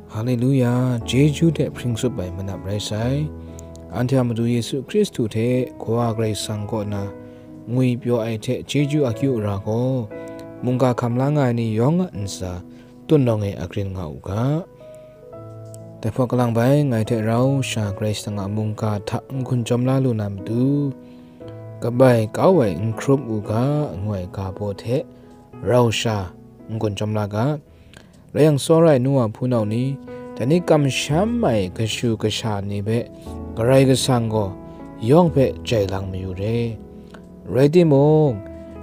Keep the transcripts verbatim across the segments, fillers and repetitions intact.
Haleluya, chyeju hte hpring tsup ai manap rai sai. Anhte a Madu Yesu Hkristu hte Kawa Karai Kasang kaw na ngwipyaw ai hte chyeju akyu ara gaw, mungga hkam la nga ai ni yawng a ntsa tun nawng e akrin nga u ga. Dai hpawt kalang bai, ngai hte rau sha Karai Kasang a mungga hta n-gun chyawm la lu na matu, kabai kau ai n hkrum u ga, ngu ai ga baw hte rau sha n-gun chyawm la ga. Rai yang, tsawra ai nu wa hpunau ni, dai ni kamsham ai kashu kasha ni hpe Karai Kasang gaw yawng hpe jai lang mayu re. Rai timung,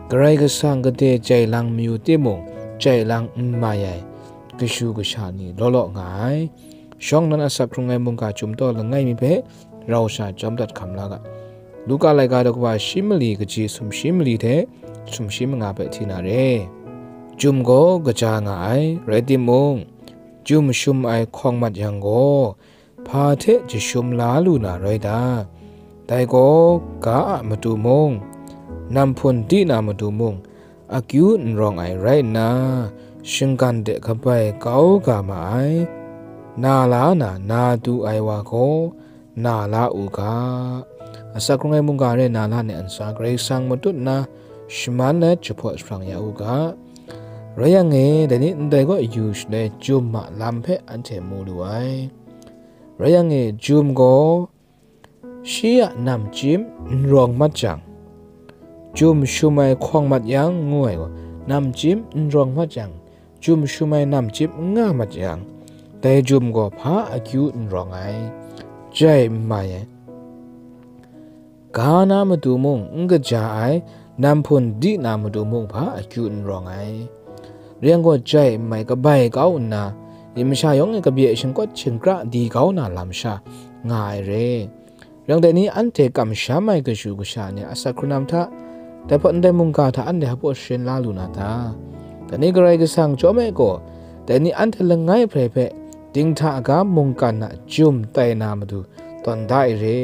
Karai Kasang gade jai lang mayu timung, jai lang n mai ai kashu kasha ni law law nga ai. Shawng nnan asak hkrung ai mungga chyum taw langai mi hpe rau sha chyawm dat hkam la ga. Luka laika daw kaba shi mali kaji sumshi mali hte sumshi manga hpe hti na re. Chyum gaw kaja nga ai, rai timung, chyum shum ai hkawng mat yang gaw, hpa hte jashum la lu na rai ta? Dai gaw, ga a matu mung, nam hpun di na matu mung, akyu n rawng ai rai nna, shinggan de kabai kau ga ma ai. Na la na, na du ai wa gaw, na la u ga. Asak hkrung ai mungga re na la ai ntsa, Karai Kasang matut nna shaman let jahpaw jahprang ya u ga. Rai yang e, dai ni ndai gaw yu shaloi, chyum a lam hpe anhte mu lu ai. Rai yang e, chyum gaw shi a namchyim n rawng mat jang, chyum shum ai hkawng mat yang, ngu ai gaw, namchyim n rawng mat jang, chyum shum ai namchyim n nga mat yang, dai chyum gaw hpa akyu n rawng ai, jai n mai ai. Ga na matu mung n kaja ai, nam hpun di na matu mung hpa akyu n rawng ai. Rai yang gaw, jai n mai, kabai kau nna, myit masha yawng e kabye shingkawt shingkra di kau na lam sha nga ai re. Rai yang, dai ni anhte kamsham ai kashu kasha ni a asak hkrun lam hta, dai hpawt ndai mungga hta anhte hpaw sharin la lu na ta? Dai ni Karai Kasang chyawm ai gaw, dai ni anhte langai hprai hpe dinghta ga mungkan a chyum tai na matu tawn da ai re.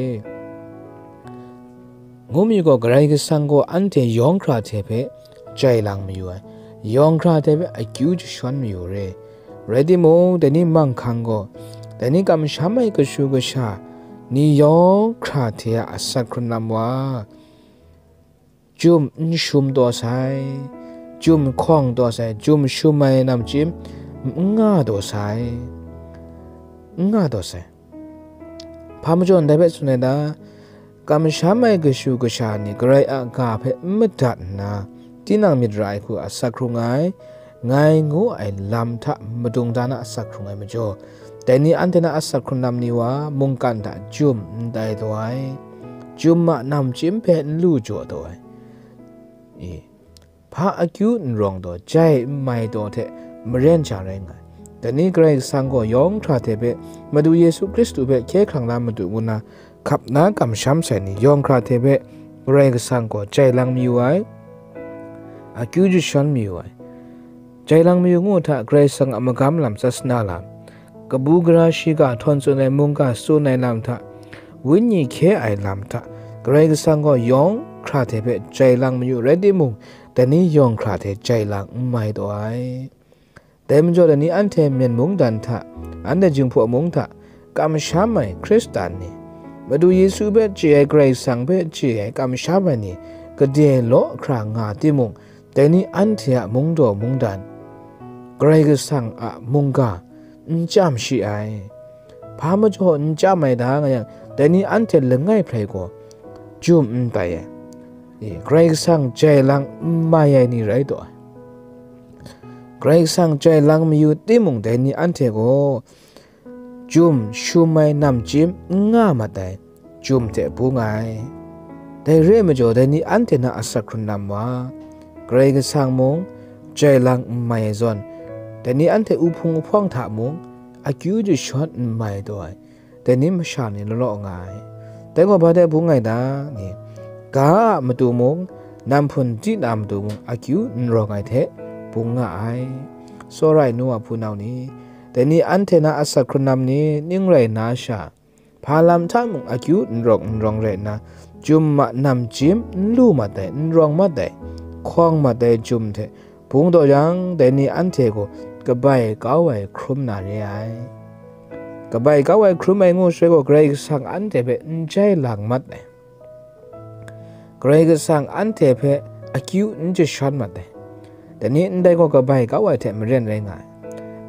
Ngu mi gaw, Karai Kasang gaw anhte yawng hkra hte hpe jai lang mayu ai, yawng hkra hte hpe akyu jashawn mayu re. Rai timung, dai ni manghkang gaw, dai ni kamsham ai kashu kasha ni yawng hkra hte a asak hkrun lam wa, chyum n shum taw sai, chyum hkawng taw sai, chyum shum ai namchyim n nga taw sai, n nga taw sai. Hpa majaw ndai hpe tsun ai ta? Kamsham ai kashu kasha ni Karai a ga hpe n madat nna, tinang myit ra ai hku asak hkrung ai, ngai ngu ai lam hta madung dan a asak hkrung ai majaw, dai ni anhte na asak hkrun lam ni wa mungkan hta chyum n tai taw ai, chyum a namchyim hpe n lu jaw taw ai. E, hpa akyu n rawng taw, jai n mai taw hte maren sha rai nga ai. Dai ni Karai Kasang gaw yawng hkra hte hpe Madu Yesu Hkristu hpe hkye hkrang la matu ngu nna hkap na kamsham sai ni yawng hkra hte hpe Karai Kasang gaw jai lang mayu ai, akyu jashawn mayu ai. Jai lang mayu ngu hta, Karai Kasang a magam lam, sasana lam, kabu gara shiga htawn tsun ai mungga tsun ai lam hta, Wenyi hkye ai lam hta, Karai Kasang gaw yawng hkra hte hpe jai lang mayu rai timung, dai ni yawng hkra hte jai lang n mai taw ai. Dai majaw, dai ni anhte Myen mungdan hta, anhte Jinghpaw mung hta, kamsham ai Hkristan ni, Madu Yesu hpe chye ai, Karai Kasang hpe chye ai, kamsham ai ni, gade law hkra nga timung, dai ni anhte a mungdaw mungdan, Karai Kasang a mungga, n chyam shi ai. Hpa majaw n chyam ai ta nga yang, dai ni anhte langai hprai gaw, chyum n tai ai. E, Karai Kasang jai lang n mai ai ni rai taw ai. Karai Kasang jai lang mayu timung, dai ni anhte gaw, chyum shum ai namchyim n nga mat ai, chyum hte bung ai. Dai re ai majaw, dai ni anhte na asak hkrun lam wa, Karai Kasang mung jai lang n mai ai zawn, dai ni anhte uhpung uhpawng hta mung akyu jashawn n mai taw ai, dai ni masha ni law law nga ai. Dai gaw hpa hte bung ai ta? Ni, ga a matu mung, nam hpun di na matu mung akyu n rawng ai hte bung nga ai. Tsawra ai nu wa hpunau ni, dai ni anhte na asak hkrun lam ni ning rai na sha, hpa lam hta mung akyu n rawng n rawng rai nna, chyum a namchyim n lu mat ai, n rawng mat ai, hkawng mat ai chyum hte bung taw yang, dai ni anhte gaw kabai kau ai hkrum na re ai. kabai kau ai hkrum ai ngu shaloi gaw, Karai Kasang anhte hpe n jai lang mat ai. Karai Kasang anhte hpe akyu n jashawn mat ai. Dai ni ndai gaw kabai kau ai hte maren rai nga ai.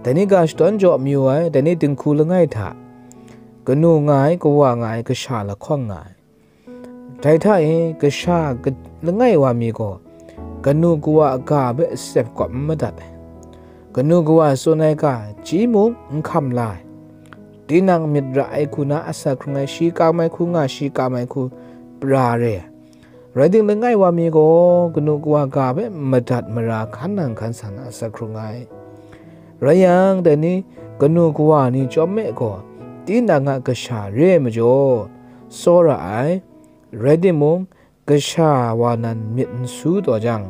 Dai ni ga shadawn jaw mayu ai, dai ni dinghku langai hta kanu nga ai, kawa nga ai, kasha lahkawng nga ai. Dai hta e, kasha ka-, langai wa mi gaw kanu kawa a ga hpe sep kawp n madat ai. Kanu kawa tsun ai ga chyi mung n hkam la ai. Tinang myit ra ai hku na asak hkrung ai, shi kam ai hku nga, shi kam ai hku pra re ai. Rai timung, langai wa mi gaw kanu kawa ga hpe madat mara hkan nang hkan san asak hkrung ai. Rai yang, dai ni kanu kawa ni chyawm me gaw, tinang a kasha re ai majaw, tsawra ai. Rai timung, kasha wa nan myit n su taw jang,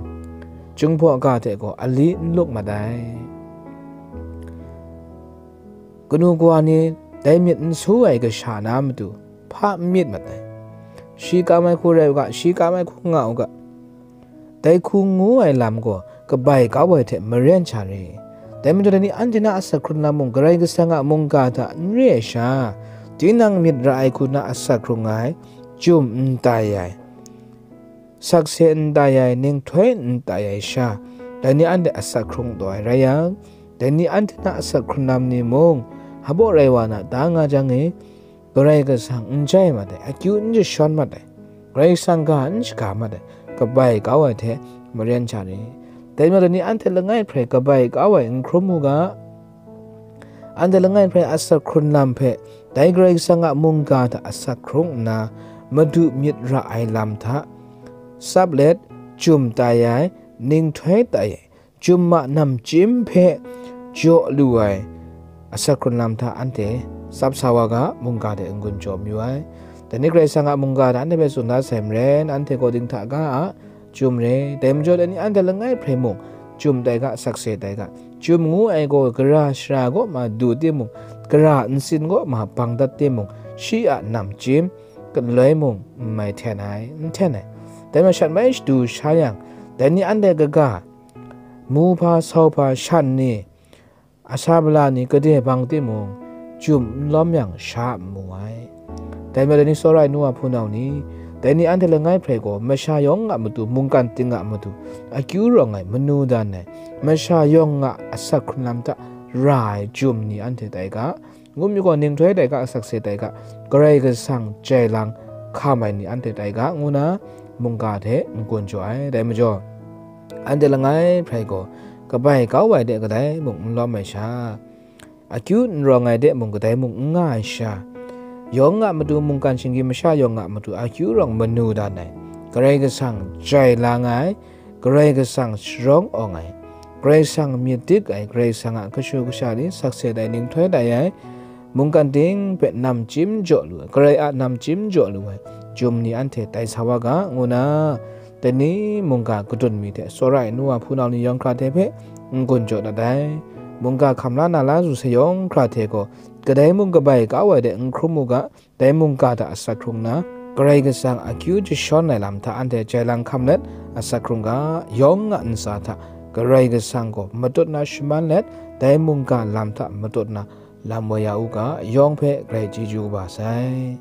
Jinghpaw ga hte gaw ali n luk mat ai. Kanu kawa ni dai myit n su ai kasha na matu hpa n myit mat ai. Shi kam ai hku rai u ga, shi kam ai hku nga u ga. Dai hku ngu ai lam gaw kabai kau ai hte maren sha re. Dai majaw, dai ni anhte na asak hkrung lam mung Karai Kasang a mungga hta n re ai sha, tinang myit ra ai hku na asak hkrung ai, chyum n tai ai, sakse n tai ai, ninghtoi n tai ai sha, dai ni anhte asak hkrung taw ai rai yang, dai ni anhte na asak hkrung lam ni mung, hpaw rai wa na da nga jang e, Karai Kasang n jai mat ai, akyu n jashawn mat ai, Karai Kasang ga n shaga mat ai, kabai kau ai hte maren sha re. Dai majaw, dai ni anhte langai hprai kabai kau ai n hkrum u ga, anhte langai hprai asak hkrung lam hpe dai Karai Kasang a mungga hta asak hkrung nna, madu myit ra ai lam hta tsap let, chyum tai ai, ninghtoi tai ai, chyum a namchyim hpe jaw lu ai asak hkrung lam hta anhte tsap sa wa ga, mungga hte n-gun jaw mayu ai. Dai ni Karai Kasang a mungga hta anhte hpe tsun da sai maren, anhte gaw dinghta ga a chyum re. Dai majaw, dai ni anhte langai hprai mung chyum tai ga, sakse tai ga. Chyum ngu ai gaw gara shara kaw ma du timung, gara ntsin kaw ma bang dat timung, shi a namchyim galoi mung n mai hten ai, n hten ai. Dai majaw, shat mai shadu sha yang, dai ni anhte kaga, mu hpa, sau hpa, shan ni, asa bala ni gade bang timung, chyum n lawm yang sha n mu ai. Dai majaw, dai ni tsawra ai nu wa hpunau ni, dai ni anhte langai hprai gaw masha yawng a matu, mungkan ting a matu, akyu rawng ai, manu dan ai, masha yawng a asak hkrung lam hta ra ai chyum ni anhte tai ga, ngu mi gaw, ninghtoi tai ga, sakse tai ga, Karai Kasang jai lang hkam ai ni anhte tai ga, ngu na mungga hte n-gun jaw ai. Dai majaw, anhte langai hprai gaw kabai kau ai de kadai mung n lawm ai sha, akyu n rawng ai de mung kadai mung n nga ai sha, yawng a matu, mungkan shinggyim masha yawng a matu akyu rawng manu dan ai, Karai Kasang jai lang ai, Karai Kasang sharawng awng ai, Karai Kasang myit dik ai, Karai Kasang a kashu kasha ni sakse tai, ninghtoi tai ai, mungkan ting hpe namchyim jaw lu ai, Karai a namchyim jaw lu ai chyum ni anhte tai sa wa ga, ngu na, dai ni mungga kadun mi hte tsawra ai nu wa hpunau ni yawng hkra hte hpe n-gun jaw dat ai. Mungga hkam la na la su sai yawng hkra hte gaw, kadai mung kabai kau ai de n hkrum u ga, dai mungga hta asak hkrung nna, Karai Kasang akyu jashawn ai lam hta anhte jai lang hkam let asak hkrung ga, yawng a ntsa hta Karai Kasang gaw matut na shaman let, dai mungga lam hta matut na lam woi ya u ga, yawng hpe Karai chyeju kaba sai.